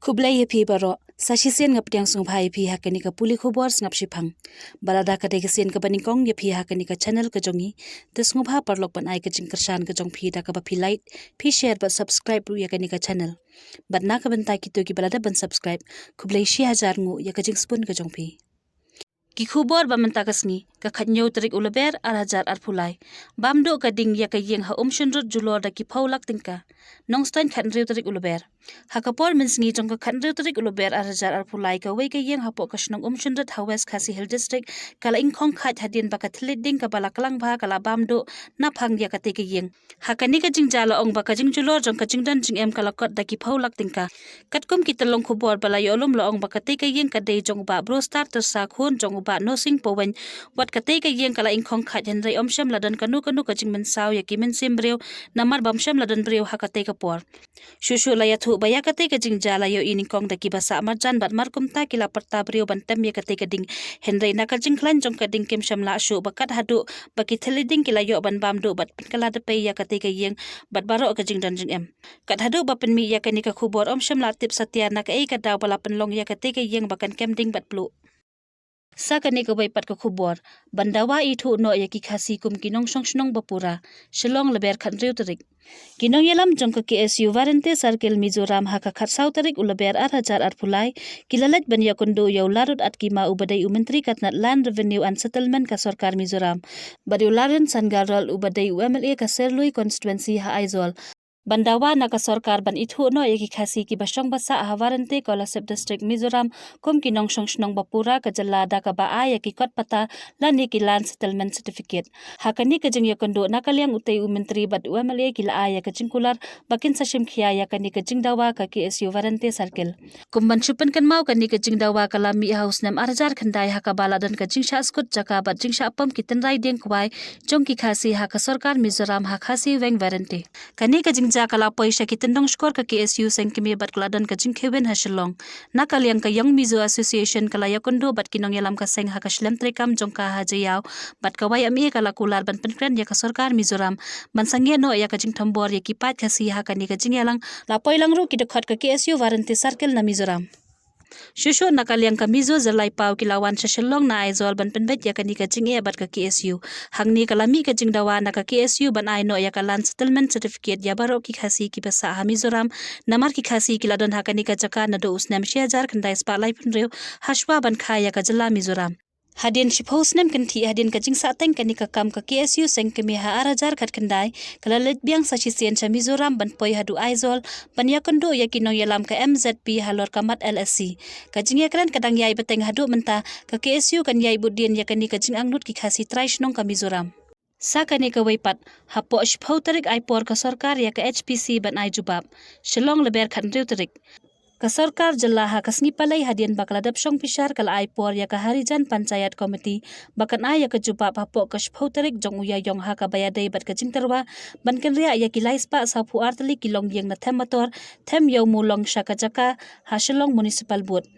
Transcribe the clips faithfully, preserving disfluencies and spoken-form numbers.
Khublei ïa phi baroh, sa shisien nga pdiang sngewbha ïa phi ha kane ka pule khubor sngap shiphang. Ba lada ka dei ka sien kaba nyngkong ïa phi ha kane ka channel ka jong ngi, te sngewbha paralok ban ai ka jingkyrshan ka jong phi da kaba phi like, phi share bad subscribe ruh ïa kane ka channel. Bad na ka bynta kito kiba la dep ban subscribe, khublei shi hajar nguh ïa ka jingsbun ka jong phi. Ki khubor ba mynta ka sngi, ka khathynñiew tarik u Lber ar hajar arphew lai. Bam duh ka ding ïa ka ïing ha Umshynrut Julor da ki phew lak tyngka. Nongstoiñ khathynriew tarik u Lber. Ha ka por mynsngi jong ka khathynriew tarik u Lber ar hajar arphew lai, kawei ka ïing hapoh ka shnong Umshynrut ha West Khasi Hills District ka la ingkhong khait hadien ba ka thylliej ding kaba la klang bha ka la bam duh naphang ïa katei ka ïing. Ha kane ka jingjia la ong ba ka jingjulor jong ka jingdon jingem ka la kot da ki phew lak tyngka. Katkum ki tyllong khubor ba la ïoh lum la ong ba katei ka ïing ka dei jong u Bah Brostar Tyrsa, khun jong u Bah Nosing Poweiñ. Wat katei ka ïing ka la ingkhong khait hynrei ym shym la don kano kano ka jingmynsaw ïa ki mynsiem briew, namar bym shym la don briew ha katei ka por. Shuh shuh la ïathuh ba ïa katei ka jingjia la ïohi nyngkong da kiba sah marjan bad markumta ki la pyrta briew ban tem ïa katei ka ding. Hynrei na ka jingkhlaiñ jong ka ding kim shym lah shuh ba kat haduh ba ki thylliej ding ki la ïoh ban bam duh bad pynkylla da pei ïa katei ka ïing bad baroh ka jingdon jingem. Kat haduh ba pynmih ïa kane ka khubor ym shym la tip satia na kaei ka daw ba la pynlong ïa katei ka ïing ba kan kem ding bad pluh. Sa kane kawei pat ka khubor, ban dawa ithuh noh ïa ki Khasi kum ki nongshong shnong ba pura. Shillong, Lber khathynriew tarik. Ki nongïalam jong ka K S U Warengte Circle Mizoram ha ka khatsaw tarik u Lber ar hajar arphew lai, ki la leit ban ïakynduh ïa u Ladruthatkima uba dei u Myntri ka tnat Land Revenue and Settlement ka sorkar Mizoram, bad ïa u Larrion Shangarol uba dei u M L A ka Syrlui constituency ha Aizawl. Ban dawa na ka sorkar ban ithuh noh ïa ki Khasi kiba shong ba sah ha Warengte, Kolasib District, Mizoram kum ki nongshong shnong ba pura ka jylla da kaba ai ïa ki kot pata lane ki Land Settlement Certificate. Ha kane ka jingïakynduh, na ka liang utei u Myntri bad u M L A ki la ai ïa ka jingkular ba kin sa shim khia ïa kane ka jingdawa ka K S U Warengte Circle. Kum ban shu pynkynmaw, kane ka jingdawa ka la mih ha u snem ar hajar khyndai ha kaba la don ka jingshah skud jaka bad jingshah pom ki tynrai dieng kwai jong ki Khasi ha ka sorkar Mizoram ha Khasi Veng Warengte. Kane ka jingjia ka la poi sha ki tyndong shkor ka K S U seng kmie bad ka la don ka jingkheiwin ha Shillong. Na ka liang ka Young Mizo Association ka la ïakynduh bad ki nongïalam ka seng ha ka shlem treikam jong ka ha Jaïaw, bad ka Y M A ka la kular ban pynkren ïa ka sorkar Mizoram ban sangeh noh ïa ka jingthombor ïa ki paid Khasi ha kane ka jingïalang. La poi lang ruh ki dkhot ka K S U Warengte Circle na Mizoram. Shuh shuh na ka liang ka Mizo Zalai Paw ki la wan sha Shillong na Aizawl ban pynbeit ïa kane ka jingeh bad ka K S U. Hangne ka la mih ka jingdawa na ka K S U ban ai noh ïa ka Land Settlement Certificate ïa baroh ki Khasi kiba sah ha Mizoram, namar ki Khasi ki la don ha kane ka jaka naduh u snem shi hajar khyndai spah laiphew hynriew, hashwa ban kha ïa ka jylla Mizoram. Hadien shiphew snem kynthih hadien ka jingsahteng kane ka kam, ka K S U seng kmie ha ar hajar khatkhyndai ka la leit biang sa shisien sha Mizoram ban poi haduh Aizawl ban ïakynduh ïa ki nongïalam ka M Z P halor ka mat L S C. Ka jingïakren ka dang ïai bteng haduh mynta, ka K S U kan ïai bud dien ïa kane ka jingangnud ki Khasi trai shnong ka Mizoram. Sa kane kawei pat, hapoh shiphew tarik ai por ka sorkar ïa ka H P C ban ai jubab. Shillong, Lber khathynriew tarik. Ka sorkar jylla ha ka sngi Palei hadien ba ka la dep shong bishar ka la ai por ïa ka Harijan Panchayat Committee ba kan ai ïa ka jubab hapoh ka shiphew tarik jong u Ïaïong ha kaba ïadei bad ka jingtyrwa ban kynriah ïa ki lai spah sawphew ar tylli ki longïing na Them Mator, Them Ïewmawlong sha ka jaka ha Shillong Municipal Board.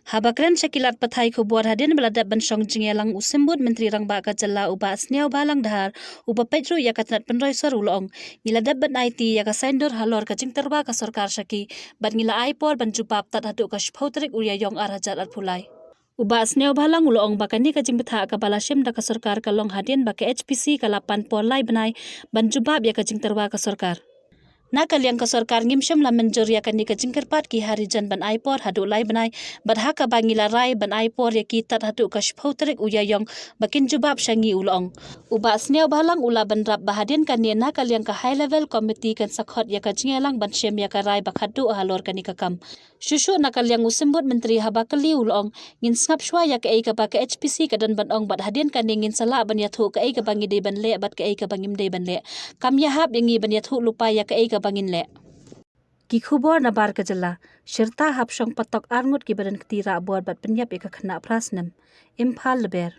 Haba kren sha ki lad pathai khubor hadien ba la dep ban shong jingïalang u Symbud Myntri Rangbah ka jylla u Bah Sniawbhalang Dhar, uba peit ruh ïa ka tnat pynroi sor, u la ong, ngi la dep ban aiti ïa ka saiñdur halor ka jingtyrwa ka sorkar sha ki, bad ngi la ai por ban jubab tad haduh ka shiphew tarik u Ïaïong ar hajar arphew lai. U Bah Sniawbhalang u la ong ba kane ka jingbthah kaba la shim da ka sorkar ka long hadien ba ka H P C ka la pan por lai bnai ban jubab ïa ka jingtyrwa ka sorkar. Na ka liang ka sorkar ngim shym la mynjur ïa kane ka jingkyrpad ki Harijan ban ai por haduh lai bnai, bad ha kaba ngi la rai ban ai por ïa ki tad haduh ka shiphew tarik u Ïaïong ba kin jubab sha ngi, u la ong. U Bah Sniawbhalang u la bynrap ba hadien kane na ka liang ka High Level Committee kan sa khot ïa ka jingïalang ban shim ïa ka rai ba khatduh halor kane ka kam. Shuh shuh na ka liang u Symbud Myntri haba kylli, u la ong, ngin sngap shuwa ïa kaei kaba ka H P C ka don ban ong bad hadien kane ngin sa lah ban ïathuh kaei kaba ngi dei ban leh bad kaei kaba ngim dei ban leh. Kam ïahap ïa ngi ban ïathuh lypa ïa kaei kaba ngin leh. Ki khubor nabar ka jylla. Shirta hap shong patok arngut kiba don kti rah bor bad pynïap ïa ka khynnah phra snem. Imphal, Lber.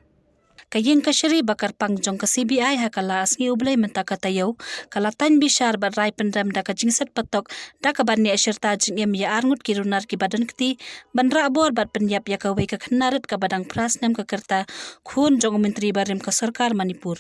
Ka ïing kashari ba kyrpang jong ka C B I ha Kyllalyngkot mynta ka taïew ka la tang bishar bad rai pynrem da ka jingset patok da kaba neh shirta jingim ïa arngut ki runar kiba don kti ban rah bor bad pynïap ïa kawei ka khynnah rit kaba dang phra snem, ka kyrta khun jong u Myntri barim ka sorkar Manipur.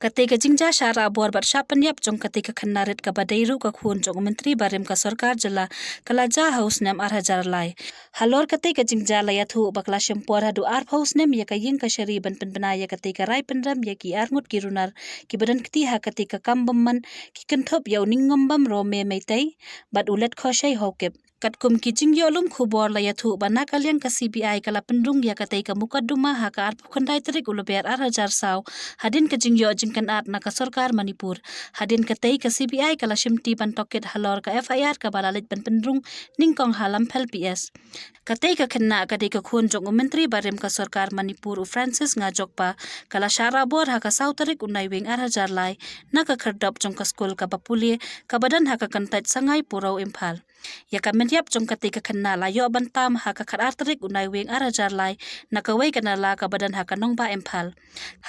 Katei ka jingjia shah rah bor bad shah pynïap jong katei ka khynnah rit kaba dei ruh ka khun jong u Myntri barim ka sorkar jylla ka la jia ha u snem ar hajar lai. Halor katei ka jingjia la ïathuh ba ka la shim por haduh arphew snem ïa ka ïing ka shari ban pynbna ïa katei ka rai pynrem ïa ki arngut ki runar kiba don kti ha katei ka kam bymman, ki kynthup ïa u Ningngombam Rome Meitei bad u Letkhoshei Haokip. Katkum ki jingïoh lum khubor la ïathuh ba na ka liang ka C B I ka la pynrung ïa katei ka mukotduma ha ka arphew khyndai tarik u Lber ar hajar saw, hadien ka jingïoh jingkynad na ka sorkar Manipur. Hadien katei ka C B I ka la shimti ban tohkit halor ka F I R kaba la leit ban pynrung nyngkong ha Lamphel P S. Katei ka khynnah ka dei ka khun jong u Myntri barim ka sorkar Manipur u Francis Ngajokpa, ka la shah rah bor ha ka saw tarik u Naiwieng ar hajar lai na ka khyrdop jong ka skul kaba pule kaba don ha ka kyntait Sangai Puro Imphal. Ïa ka mynïap jong katei ka khynnah la ïoh ban tam ha ka khatar tarik u Naiwieng ar hajar lai na kawei ka nala kaba don ha ka nongbah Imphal.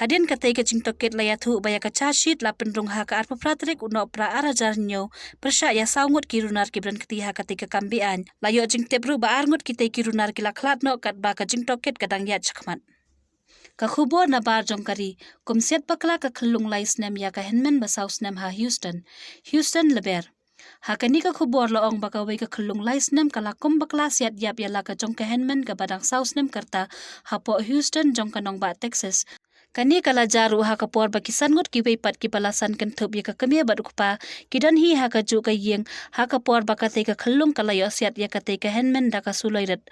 Hadien katei ka jingtohkit la ïathuh ba ïa ka charge sheet la pynrung ha ka arphew phra tarik u Nohprah ar hajar hynñiew pyrshah ïa saw ngut ki runar kiba don kti ha katei ka kam be-aiñ. La ïoh jingtip ruh ba ar ngut kitei ki runar ki la khlad noh katba ka jingtohkit ka dang ïaid shakhmat. Ka khubor na bar jong ka ri, kum siat bakla ka khyllung lai snem ïa ka hynmen ba saw snem ha Houston. Houston, Lber. Ha kane ka khubor la ong ba kawei ka khyllung lai snem ka la kum bakla siat ïap ïa la ka jong ka hynmen kaba dang saw snem ka rta hapoh Houston jong ka nongbah Texas. Kane ka la jia ruh ha ka por ba ki san ngut kiwei pat kiba la san kynthup ïa ka kmie bad u kpa ki don hi ha kajuh ka ïing ha ka por ba katei ka khyllung ka la ïoh siat ïa katei ka hynmen da ka suloi rit.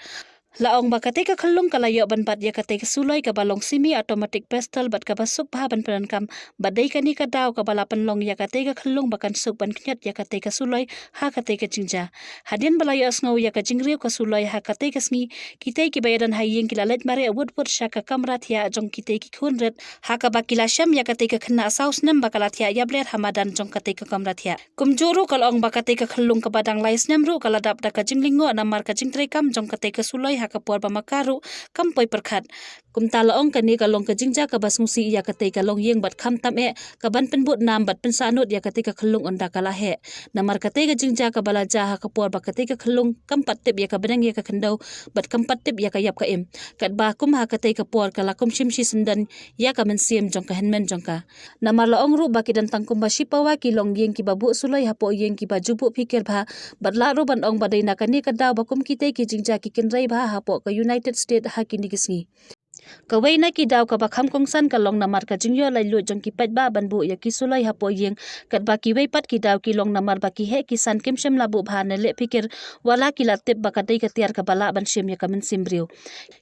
La ong ba katei ka khyllung ka la ïoh ban bat ïa katei ka suloi kaba long semi automatic pistol bad kaba suk bha ban pyndonkam, bad dei kane ka daw kaba la pynlong ïa katei ka khyllung ba kan suk ban khñiot ïa katei ka suloi ha katei ka jingjia. Hadien ba la ïohsngew ïa ka jingriew ka suloi ha katei ka sngi, kitei kiba ïadon ha ïing ki la leit mareh wut wut sha ka kamra thiah jong kitei ki khun rit, ha kaba ki la shem ïa katei ka khynnah saw snem ba ka la thiah ïabler ha madan jong katei ka kamra thiah. Kumjuh ruh ka la ong ba katei ka khyllung kaba dang lai snem ruh ka la dap da ka jinglyngngoh namar ka jingtreikam jong katei ka suloi ha ka por ba ma ka ruh kam poi pyrkhat. Kumta la ong kane ka long ka jingjia kaba sngewsih ïa katei ka longïing bad khamtam eh ka ban pynbud nam bad pynsahnud ïa katei ka khyllung ynda ka la heh. Namar katei ka jingjia kaba la jia ha ka por ba katei ka khyllung kam pat tip ïa ka bneng ïa ka khyndew bad kam pat tip ïa ka ïap ka im. Katba kum ha katei ka por ka la kum shim shisyndon ïa ka mynsiem jong ka hynmen jong ka. Namar la ong ruh ba ki don tang kumba shipawa ki longïing kiba buh suloi hapoh ïing kiba ju buh phikir bha, bad lah ruh ban ong ba dei na kane ka daw ba kum kitei ki jingjia ki kynrei bha hapoh ka United States ha kine ki sngi. Kawei na ki daw kaba kham kongsan ka long namar ka jingïoh laitluid jong ki paidbah ban buh ïa ki suloi hapoh ïing, katba kiwei pat ki daw ki long namar ba ki heh ki san kim shym la buh bha ne leh phikir, wat la ki la tip ba ka dei ka tiar kaba lah ban shim ïa ka mynsiem briew.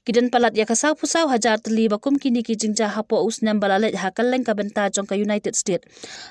Ki don palat ïa ka sawphew saw hajar tylli ba kum kine ki jingjia hapoh u snem ba la leit ha kylleng ka bynta jong ka United States.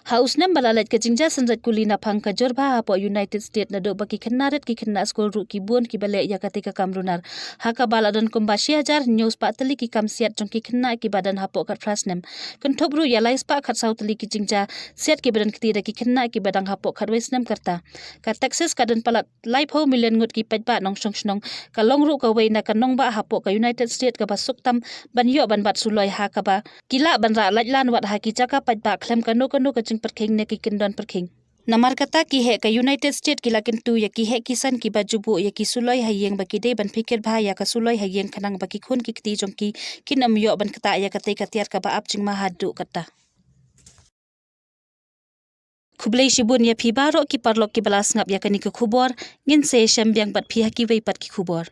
Ha u snem ba la leit ka jingjia synreit kuli na phang ka jur bha hapoh United States naduh ba ki khynnah rit ki khynnah skul ruh ki bun kiba leh ïa katei ka kam runar. Ha kaba la don kumba shi hajar hynñiew spah tylli ki kam siat jong ki khynnah kiba don hapoh khatphra snem. Kynthup ruh ïa lai spah khatsaw tylli ki jingjia siat kiba don kti da ki khynnah kiba dang hapoh khatwei snem ka rta. Ka Texas ka don palat laiphew million ngut ki paidbah nongshong shnong, ka long ruh kawei na ka nongbah hapoh ka United States kaba suk tam ban ïoh ban bat suloi ha kaba ki lah ban rah laitlan wat ha ki jaka paidbah khlem kano kano ka jingpyrkhing ne ki kyndon pyrkhing. Namar kata ki heh ka United States ki la kyntu ïa ki heh ki san kiba ju buh ïa ki suloi ha ïing ba ki dei ban phikir bha ïa ka suloi ha ïing khnang ba ki khun ki kti jong ki kin ym ïoh ban ktah ïa katei ka tiar kaba ap jingma haduh katta. Khublei shibun ïa phi baroh ki paralok kiba la sngap ïa kane ka khubor, ngin sa ïashem biang bad phi ha kiwei pat ki khubor.